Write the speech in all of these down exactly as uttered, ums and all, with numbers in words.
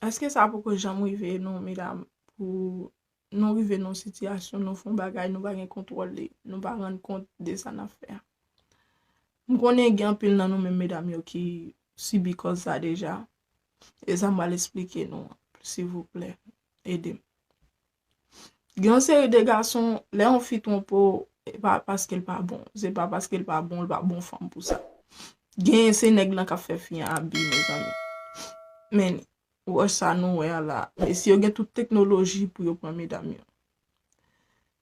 Èske sa poko janm rive nou, medam, pou nou rive nan yon sitiyasyon, nou fè yon bagay, nou pa gen kontwòl li, nou pa rann kont de sa n ap fè a? M konnen gen anpil nan nou menm medam yo ki sibi kòz sa deja. E sa m pral esplike nou an, silvouplè, ede m. Gen yon seri de gason, lè yon fi twonpe w, e pa paske l pa bon. Se pa paske l pa bon, l pa bon fanm pou sa. Gen se nèg lan k ap fè fi an abi, mezanmi. Men, wòch sa nou wè a la. Mesye yo gen tout teknoloji pou yo pran medam yo.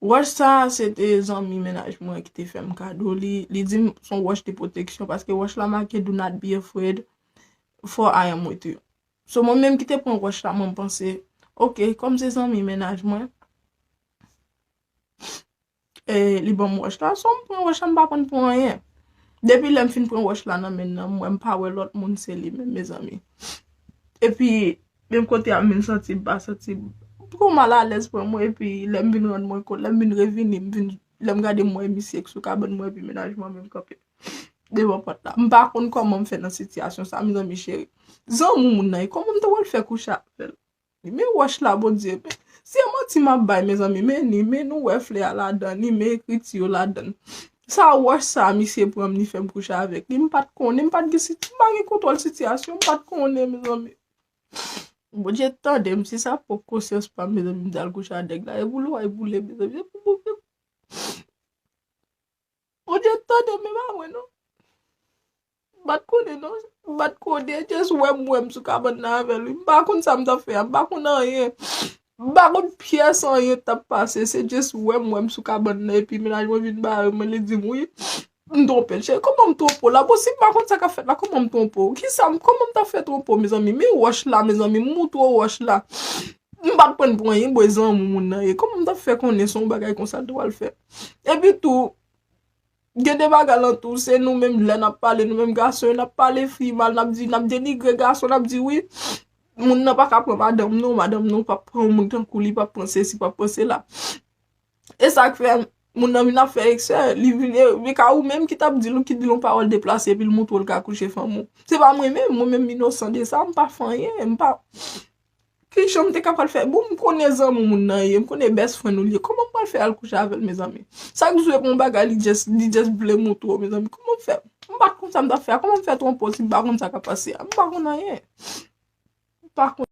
Wòch sa, se te zanmi mennaj mwen ki te fè m kado li. Li di m se yon wòch de pwoteksyon paske wòch la make "Do not be afraid, for I am with you." So, mwen menm ki te pran wòch la, mwen panse, "Ok, kòm se zanmi mennaj mwen, e, li ban m wòch la, so m pran wòch la, m pa pran pou anyen." Depi lè m fin pran wòch la nan men nan, mwen m pa wè lòt moun, se li menm, mezanmi. Epi, menm kote a, m vin santi m pa santi m. Poko malalèz pran mwen, epi lè m vin rann mwen kont, lè m vin revini, m vin, lè m gade m wè misye k sou kabann mwen, epi mennaj mwen menm kanpe devan pòt la. M pa konn kòman m fè nan sitiyasyon sa, mezanmi cheri. Zanmi moun nan, e kòman m ta pral fè kouche avè l? Men wòch la, Bondye. Se manti m ap bay, mezanmi. Men ni, men nou wè flè a ladan, ni men ekriti yo ladan. Sa wòch sa, misye pran m, li fè m kouche avèk li. M pa t konnen, m pa t gen siti-, m pa gen kontwòl sitiyasyon, m pa t konnen, mezanmi. Bondye tande m, si sa pwòp konsyans pa m, mezanmi, m t al kouche a nèg la. E boule w ay boule, mezanmi. E pou boule. Bondye tande m, e pa mwen non. M pa t konnen non. M pa t konnen, just wè m, wè m sou kabann nan avè l, wi. M pa konn sa m t ap fè a, m pa konn anyen. M pa konn pyès anyen k t ap pase, se just wè m, wè m sou kabann nan, epi mennaj mwen vin bare mwen, li di m, "Wi, m twonpe l." Cheri, kòman m twonpe w la? Bon, si m pa konn sa k ap fèt la, kòman m twonpe w? Kisa m, kòman m t ap fè twonpe w, mezanmi? Men wòch la, mezanmi, m moutre w wòch la. M pa t pran l pou anyen, bò, e zanmi moun nan ye. Kòman m t ap fè konnen se yon bagay konsa l te pral fè? Epi tou, gen de bagay lan tou, se nou menm lè n ap pale, nou menm gason yo, n ap pale fi mal, n ap di, n ap denigre gason, n ap di, "Wi, moun nan pa ka pran madanm nou, madanm nou p ap pran yon moun tankou li, p ap pran sesi, p ap pran sela." E sa k fè moun nan vin ap fè eksè, li vin, e, men ka ou menm ki t ap di l, ki di l yon pawòl deplase, epi l moutre w l ka kouche fanm ou. Se pa mwen menm, mwen menm m inosan de sa, m pa fè anyen, m pa, ki jan m te ka pral fè? Bon, m konnen zanmi moun nan ye, m konnen best friend ou li ye. Kòman m pral fè al kouche avè l, mezanmi? Sa k di w se pou yon bagay, li just, li just vle moutre w, mezanmi. Kòman m fè? M pa t konn sa m t ap fè a. Kòman m fè twonpe w si m pa konn sa k ap pase a? M pa konn anyen. M pa konn.